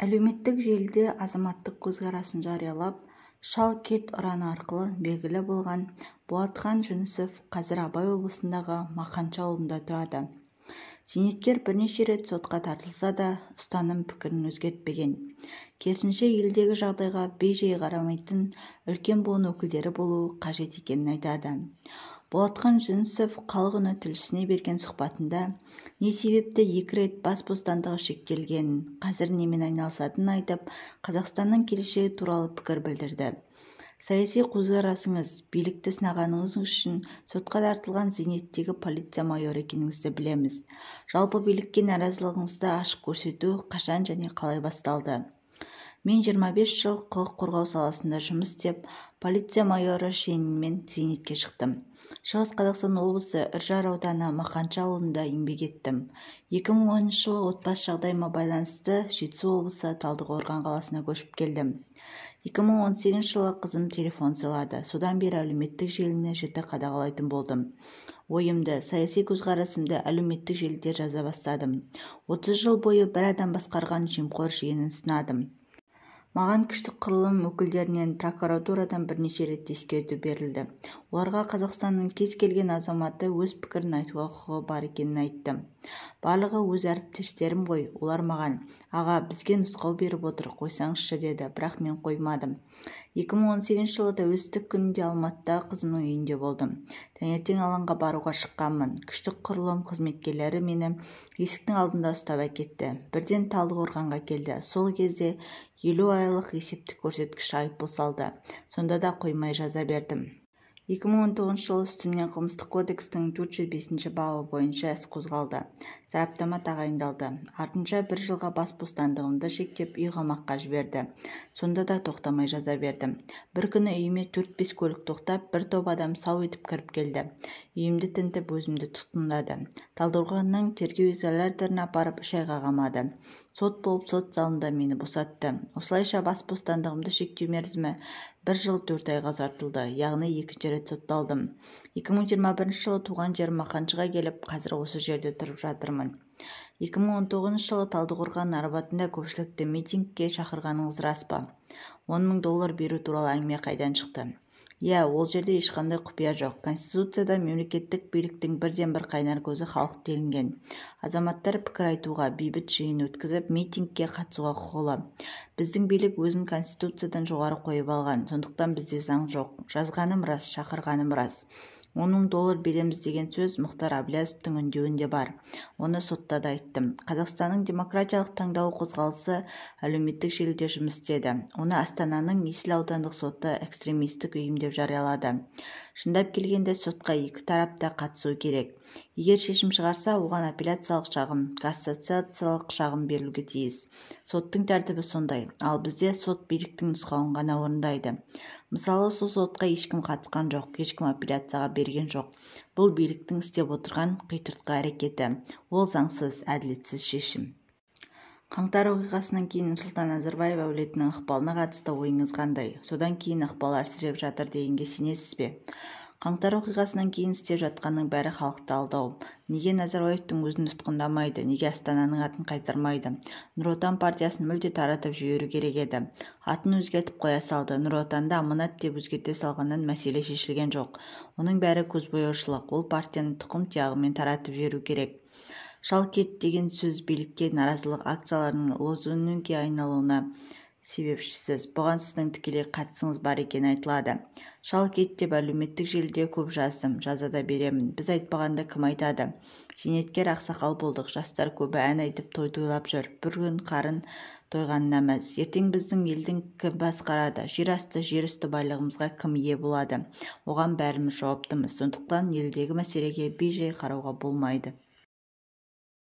Әлеуметтік желіде азаматтық көзқарасын жариялап, «Шал кет» ұраны арқылы белгілі болған Болатхан Жүнісов қазір Абай облысындағы Мақаншы ауылында тұрады. Зейнеткер бірнеше рет сотқа тартылса да, ұстаным пікірін өзгертпеген. Керісінше елдегі жағдайға бей-жай қарамайтын үлкен буын өкілдері болуы қажет екенін айтады. Болатхан Жүнісов «Халық үні» тілшісіне берген сұхбатында не себепті екі рет бас бостандығы шектелгенін, қазір немен айналысатынын айтып, Қазақстанның келешегі туралы пікір білдірді. Саяси көзқарасыңыз, билікті сынағаныңыз үшін сотқа тартылған зейнеттегі полиция майоры екеніңізді білеміз. Жалпы билікке наразылығыңызды ашық көрсету қашан және қалай басталды? Мен 25 жыл құқық қорғау саласында жұмыс істеп, полиция майоры шенімен зейнетке шықтым. Шығыс Қазақстан облысы Үржар ауданы Мақаншы ауылында еңбек еттім. 2010 жылы отбасы жағдайыма байланысты Жетісу облысы Талдықорған қаласына көшіп келдім. 2018 жылы қызым телефон сыйлады. Содан бері әлеуметтік желіні жіті қадағалайтын болдым. Ойымды, саяси көзқарасымды әлеуметтік желіде жаза бастадым. 30 жыл бойы бір адам басқарған жемқор жүйені сынадым. Маған күштік құрылым өкілдерінен, прокуратурадан бірнеше рет ескерту берілді. Оларға Қазақстанның кез келген азаматы өз пікірін айтуға құқығы бар екенін айттым. Барлығы өз әріптестерім ғой. Олар маған, аға, бізге нұсқау беріп отыр, қойсаңызшы деді, бірақ мен қоймадым. 2018 жылы тәуелсіздік күнінде Алматыдағы қызымның үйінде болдым. Таңертең алаңға баруға шыққанмын. Күштік құрылым қызметкерлері мені есіктің алдында ұстап әкетті. Бірден Талдықорғанға келді. Сол кезде 50 айлық есептік көрсеткіш айыппұл салды. Сонда да қоймай жаза бердім. 2019 жылы үстімнен Қылмыстық кодекстің 405 бабы бойынша іс қозғалды. Сараптама тағайындалды. Артынша бір жылға бас бостандығымды шектеп, үй қамаққа жіберді. Сонда да тоқтамай жаза бердім. Бір күні үйіме 4-5 көлік тоқтап, бір топ адам сау етіп кіріп келді. Үйімді тінтіп, өзімді тұтқындады. Талдықорғанның тергеу изоляторына апарып 3 айға қамады. Сот болып, сот залында мені босатты. Осылайша бас бостандығымды шектеу мерзімі 1 жыл 4 айға ұзартылды, яғни екінші рет сотталдым. 2021 жылы туған жерім Мақаншыға келіп, қазір осы жерде тұрып жатырмын. 2019 жылы Талдықорған Арбатында көпшілікті митингке шақырғаныңыз рас па? 10 мың доллар беру туралы әңгіме қайдан шықты? Иә, ол жерде ешқандай құпия жоқ. Конституцияда мемлекеттік биліктің бірден-бір қайнар көзі халық делінген. Азаматтар пікір айтуға, бейбіт жиын өткізіп, митингке қатысуға құқылы. Біздің билік өзін Конституциядан жоғары қойып алған, сондықтан бізде заң жоқ. Жазғаным рас, шақырғаным рас. 10 мың доллар береміз деген сөз Мұхтар Әблязовтың үндеуінде бар. Оны сотта да айттым. Қазақстанның демократиялық таңдауы қозғалысы әлеуметтік желіде жұмыс істеді. Оны Астананың Есіл аудандық соты экстремистік ұйым деп жариялады. Шындап келгенде сотқа екі тарап та қатысуы керек. Егер шешім шығарса, оған апелляциялық шағым, кассациялық шағым берілуге тиіс. Соттың тәртібі сондай. Ал бізде сот биліктің нұсқауын ғана орындайды. Мысалы, сол сотқа ешкім қатысқан жоқ, ешкім апелляцияға берген жоқ. Бұл биліктің істеп отырған қитұртқы әрекеті. Ол заңсыз, әділетсіз шешім. Қаңтар оқиғасынан кейін Нұрсұлтан Назарбаев әулетінің ықпалына қатысты ойыңыз қандай? Содан кейін ықпалы әлсіреп жатыр дегенге сенесіз бе? Қаңтар оқиғасынан кейін істеп жатқанның бәрі халықты алдау. Неге Назарбаевтың өзін тұтқындамайды, неге Астананың атын қайтармайды? Нұр Отан партиясын мүлде таратып жіберу керек еді. Атын өзгертіп қоя салды. Нұр Отанды аманат деп өзгерте салғаннан мәселе шешілген жоқ. Оның бәрі көзбояушылық. Ол партияны тұқым-тұяғымен таратып жіберу керек. Шал кет деген сөз билікке наразылық акцияларының лозунгке айналуына себепшісіз. Бұған сіздің тікелей қатысыңыз бар екені айтылады. Шал кет деп әлеуметтік желіде көп жаздым, жаза да беремін. Біз айтпағанда кім айтады? Зейнеткер ақсақал болдық, жастар көбі ән айтып той тойлап жүр. Бір күн қарын тойғанына мәз. Ертең біздің елдің кім басқарады? Жер асты, жер үсті байлығымызға кім ие болады? Оған бәріміз жауаптымыз. Сондықтан елдегі мәселеге бей-жай қарауға болмайды.